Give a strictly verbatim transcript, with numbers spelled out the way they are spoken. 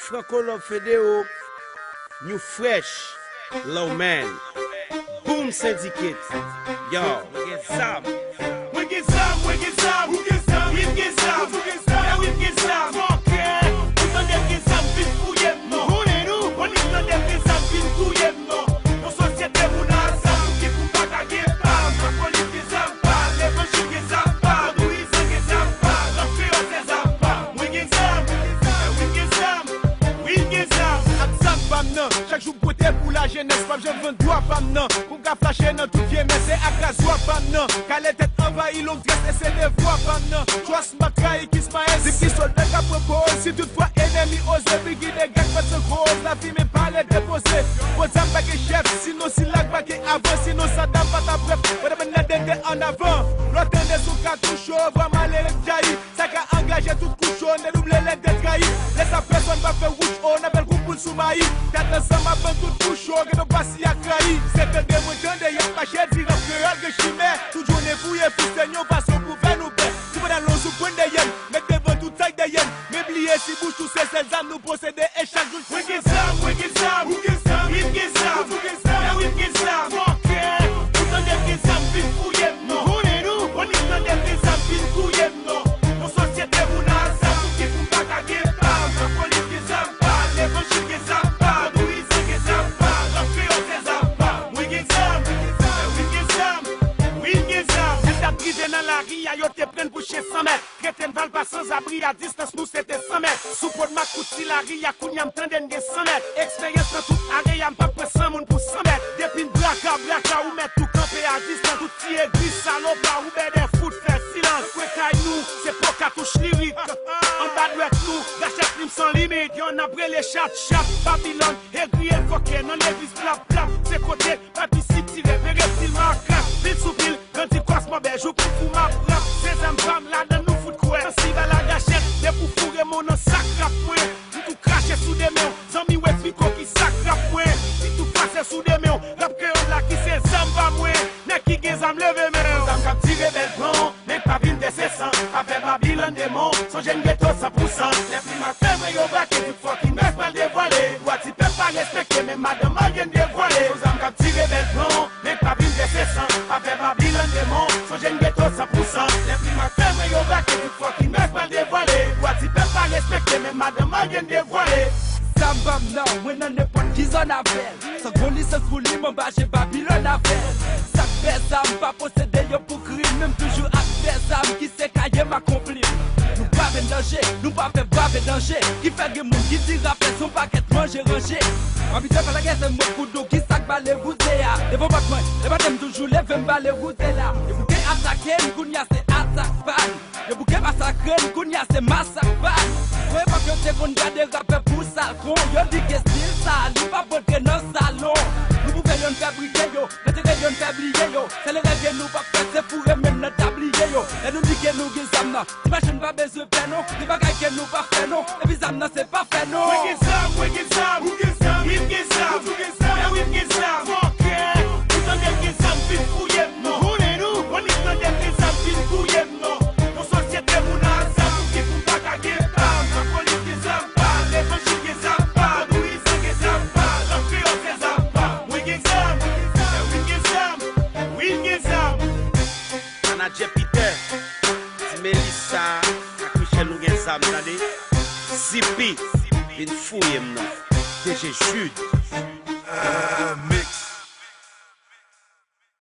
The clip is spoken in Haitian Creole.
Franco Love Fedeo, New Fresh, Low Man, Boom Syndicate. Yo, mwen gen zam. Mwen gen zam, mwen gen zam, ou gen zam, li gen zam, ou gen zam, li gen zam. Fòkè, ou tande l gen zam, vin fouye m non. Konnen nou, konnen tande l gen zam, vin fouye m non. Yon sosyete moun a zam, ki pou pa ka gen pa. Makolit gen zam pa, levanjil gen zam pa, Vodouizan gen zam pa, zam kreyòl se zam pa. Mwen gen zam, wi gen zam, wi gen zam. Ak zam pa m nan, chak jou m pote pou lajenès, p ap janm vann dwa pa m nan. Pou m ka flache nan tout vye mès, se ak razwa pa m nan. Kale tèt anvayi long drès e se devwa pa m nan. Trust m ap trayi Kismaes, di ki sòlda k ap pran poz. Si toutfwa enemi oze, bigide gad fèt san koz. Lafimen pale depoze. Bon zam pa gen chèf, sinon sila k pa gen avan, sinon Sadam pa t ap rèp. Mwen t ap mennen dende ann avan. Lò tande sou katoucho, vwa malere k jayi. Sa ka angaje tout koucho, ne double lèt de trayi. Lè sa pèsonn pa fè wouch o, n ap fè l kou poul sou mayi. Tèt ansanm ap vann tout koucho, gen nou pasi ak rayi. Se tande mwen tande y ap mache di rap kreyòl gen chimè. Tout jounen fouye fousen yon fason pou fè nou pè. Ti pantalon sou pwen dèyè m, met devan tout sa k dèyè m. Men bliye si bouch ou se sèl zam nou posede e chak jou. Mwen gen zam, mwen gen zam, ou gen zam, li gen zam, ou gen zam, li gen zam. Fòkè, ou tande l gen zam, vin fouye m non. Konnen nou, konnen tande l gen zam, vin fouye m non. Yon sosyete moun a zam, ki pou pa ka gen pa. Makolit gen zam pa, levanjil gen zam pa, Vodouizan gen zam pa, zam kreyòl se zam pa. Mwen gen zam, wi gen zam, wi gen zam. Si l t ap rive nan lari a, yo te pran l pou chen san mèt. Trete n val pa sanzabri, a distans nou se te san mèt. Sou po n makout si lari a, kounye a m tande n gen san mèt. Eksperyans nan tout area, m p ap pran san moun pou san bèt. Depi n braka, braka, ou mèt tou kanpe a distans. Tout ti egri, salopa, ou bèdè, fout fè silans. Kwen kay nou, se po katouch lirik. Anba dwèt nou, rachèt lim san limit. Yo n ap rele chat, chat, Babilòn, egri e fòkè, nan legliz plap, plap. Se kote papi sitire, men reptil makak. Pil sou pil, grandi kòs mòbè, jou pou fou m ap rap. Se zam pa m, ladan nou fout kwè. Nan si bal a gachèt, depi w foure men w nan sak rap mwen. M tou krache sou de men w, zanmi w esplike w ki sa k rap mwen. Si tou pase sou de men w, rap kreyòl la ki se zam pa mwen. Nèg ki gen zam leve men w. Zam k ap tire bèl plan, men k pa vin vèse san. Pa fè Babilòn demon, sonje n geto san pou san. Lè plim ak fè mwen yo brake, tout fòkin mès pral devwale. Dwa ti pèp pa respekte, men madanm marye n devwale. Zam k ap tire bèl plan, men k pa vin vèse san. Pa fè Babilòn demon, sonje n geto san pou san. Lè plim ak fè mwen yo brake, tout fòkin mès pral devwale. Dwa ti pèp pa respekte, men madanm marye n devwale. Zam pa m nan, mwen nan nenpòt ki zòn avè l. San gwo lisans pou li, m anba je Babilòn avè l. Sa k fè zam pa posede yo pou krim, men m toujou ak fè zam ki se kaye m akonpli. Nou brave danje, nou pa fè brave danje. Ki fè gen moun ki di rapè se yon pakèt manje ranje. M abitye fè lagè, se mwen pou di w ki sa k bale wouze a. Devan pòt mwen, le maten m toujou leve m bale wouze la. Yo bouke atake n, kounye a se atak pa n. Yo bouke masakre n, kounye a se masak pa n. Yon epòk yo te konn gade rapè pou salkon. Yo di ke estil sa, li p ap rantre nan salon. Nou bouke yo, n fabrike yo. Retire yo, n fè bliye yo. Sèl erè ke nou p ap fè, se foure men n nan tabliye yo. Lè nou di ke nou gen zam nan, ti machin pa bezwen pè non. Gen bagay ke nou pa fè non. Epi zam nan se pa fè non. Mwen gen zam, mwen gen zam, ou gen zam, li gen zam, ou gen zam, li gen zam. Fòkè, ou tande l gen zam, vin fouye m non. Konnen nou, konnen tande l gen zam, vin fouye m non. Yon sosyete moun a zam, ki pou pa ka gen pa. Makolit gen zam pa, levanjil gen zam pa, Vodouizan gen zam pa, zam kreyòl se zam pa. Mwen gen zam, wi gen zam, wi gen zam. Manadjè Peter, ti Melissa ak Michel, nou gen zam, tande. Zipi, vin fouye m non. D J Jude.